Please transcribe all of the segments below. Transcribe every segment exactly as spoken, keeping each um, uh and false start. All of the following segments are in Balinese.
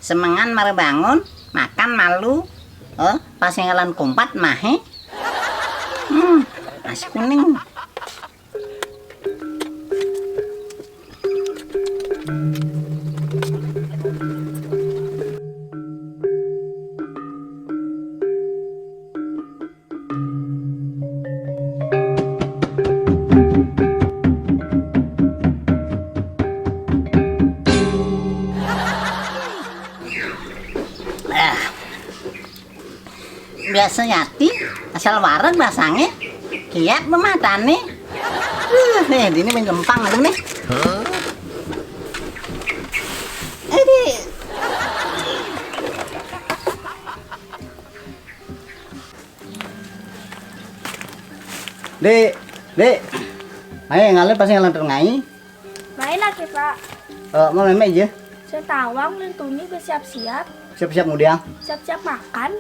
Semengan mara bangun, makan malu. Oh, pas ngénggalan kumpat mahé. Hmm, nasi kuning. Ah. Biasa yati, asal wareg basangé, kiat bematané. Uh, eh, dini main lempang aduh nih. Aduh. Dek, dek. Ayo ngalih pasti ngalih ngai. Main lagi, Pak. Eh, mau mémé aja. Sing tawang lén tuni bersiap-siap. Siap-siap ngudiang. Siap-siap makan.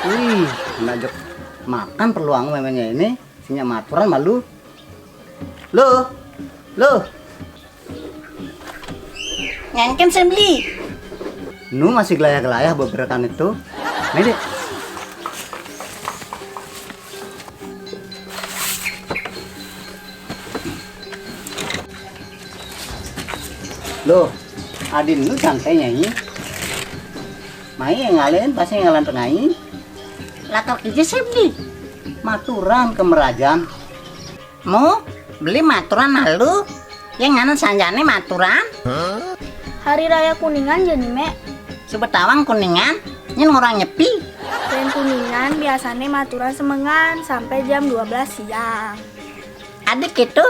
Wih, ngajak makan perlu ang méménya ini. Sing nyak maturan malu. Lo, lo. Ngéngkén sing beli. Nu masih gelayah-gelayah beberekan itu. Nih, Dek. Loh, adin lu santai nyanyi. Mai yang ngalahin pasti ngalan tengai. Lakar kerja sih beli. Maturan ke merajan. Mu beli maturan malu. Yang nganan sanjane maturan. Hari Raya Kuningan jadi, Mek. Subetawang Kuningan, nyen orang nyepi. Dan Kuningan biasanya maturan semengan sampai jam dua belas siang. Adik itu?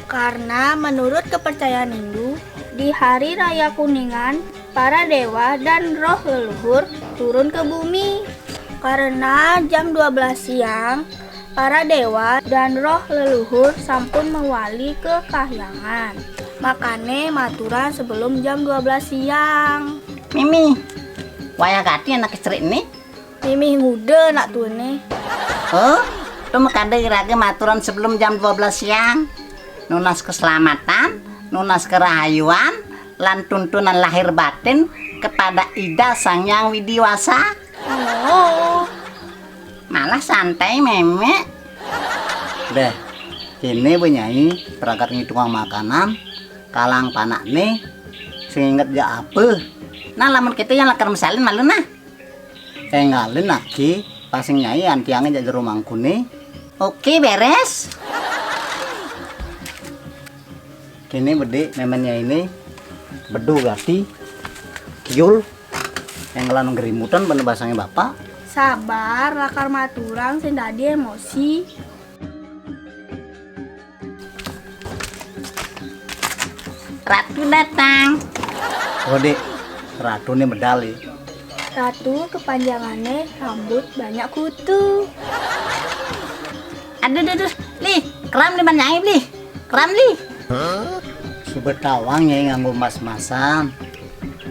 Karena menurut kepercayaan Hindu, di hari raya Kuningan, para dewa dan roh leluhur turun ke bumi. Karena jam dua belas siang, para dewa dan roh leluhur sampun mewali ke kahyangan. Makane maturan sebelum jam dua belas siang. Mimi, wayah gati anak istri ini? Mimih muda nak tuane. Oh, tu makada iraga maturan sebelum jam dua belas siang. Nunas keselamatan, nunas kerahayuan, lan tuntunan lahir batin kepada Ida Sang Hyang Widi Wasa. Oh. Malah santai, Memek. Deh, kene benyai peragat ngitungang makanan, kalang panakne, sing inget ja apa. Nah, lamun kita yang lakar mesalin malu nah. Enggalin aki, pasing nyai antiange jak jero mangkune. Oke, beres. Kene bedik memennya ini bedu gati kiul. Enggalan gerimutan bener basange bapak. Sabar, lakar maturang sing dadi emosi. Ratu datang. Oh, Dik, Ratu nih medal ya. Ratu kepanjangannya rambut banyak kutu. Aduh, aduh, aduh. Lih, keram di mana, Lih? Keram, Lih. Subetawang ya nganggo mas-masan.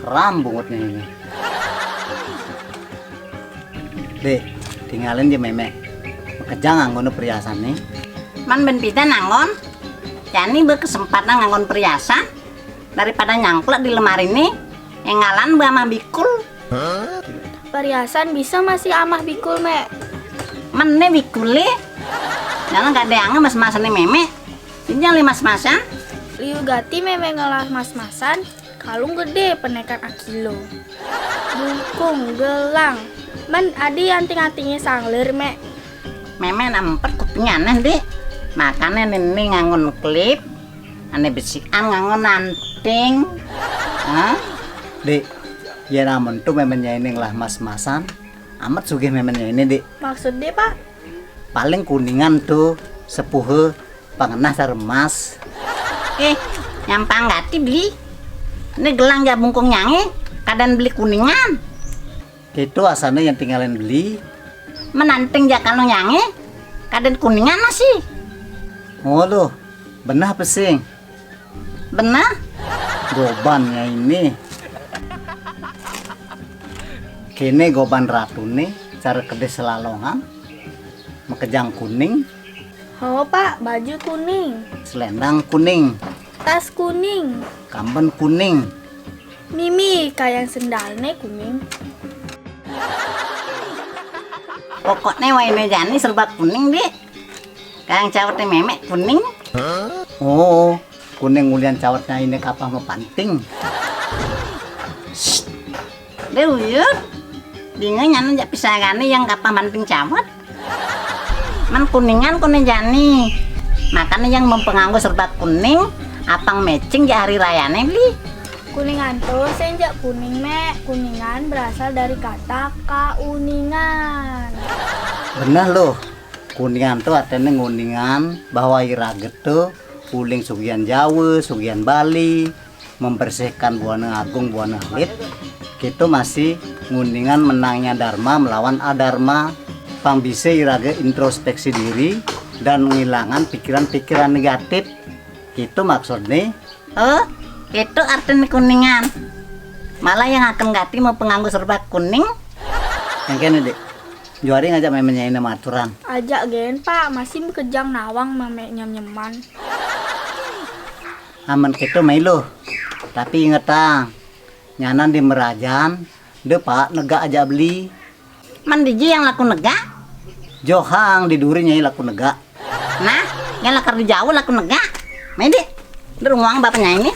Keram bungutnya ini. Dek, tinggalin je memek. Makejang anggon perhiasan nih. Man ben pita nanggon. Yani berkesempatan nganggon perhiasan daripada nyangklek di lemari nih. Enggalan be amah bikul. Perhiasan bisa masih amah bikul, Mek. Mene bikule. Jangan gak deange mas-masan nih memek. Ini jangan mas-masan. Liu gati memek ngelah mas-masan. Kalung gede penekan akilo. Bungkung, gelang. Men adi anting-antingnya sanglir, Mek. Memek nempet kupingnya aneh, Dik. Makanya nini nganggon klip. Ane besian nganggon anting. Hah? Dik, ya namun tuh memennya ini ngelah mas-masan. Amat sugih memennya ini, Dik. Maksud dia, Pak? Paling Kuningan tuh sepuhe pangenah sar emas. Eh, nyampang gati beli. Ini gelang ja bungkung nyange, kadan beli Kuningan. Itu asane yang tinggalin beli. Menanting ja kalau nyange, kadan Kuningan masih. Oh, loh, benah pesing. Benah? Gobannya ini. Kene goban ratu nih, cara kedis selalongan. Makejang kuning. Oh, Pak, baju kuning. Selendang kuning. Tas kuning. Kamben kuning. Mimi, kayang sendalne kuning. Pokokne waene jani serba kuning, Dik. Kayang cawatne Memek kuning. Oh, kuning ulian cawatne aine kapah mapanting. Deh, Uyut. Dinge nyana jak pisagane yang kapah manting cawat. Man kuningan kone jani. Makane yang mempenganggo serba kuning, apang matching jak hari rayane, Bli. Kuningan tu sing jak kuning, Mek. Kuningan berasal dari kata kauningan. Beneh loh. Kuningan tu artine nguningan bahwa irage tu uling sugihan Jawa, sugihan Bali, membersihkan buana agung, buana alit. Kita masih nguningan menangnya dharma melawan adharma. Pang bisa irage introspeksi diri dan ngilangan pikiran-pikiran negatif. Itu maksudne. Oh, itu artine kuningan. Malah yang akan gati mau penganggo serba kuning. Yang kene, Dik. Juari ngajak Memek nyaine maturan. Ajak gen, Pak, masih bekejang nawang Memek nyem-nyeman. Amen keto mailu. Tapi ingetang, nyanan di merajan, de Pak negak aja beli. Man diji yang laku negak? Johang di duri nyai laku negak. Nah, yang lakar di jauh laku negak. Mai, Dik, de runguang bapak nyai ni.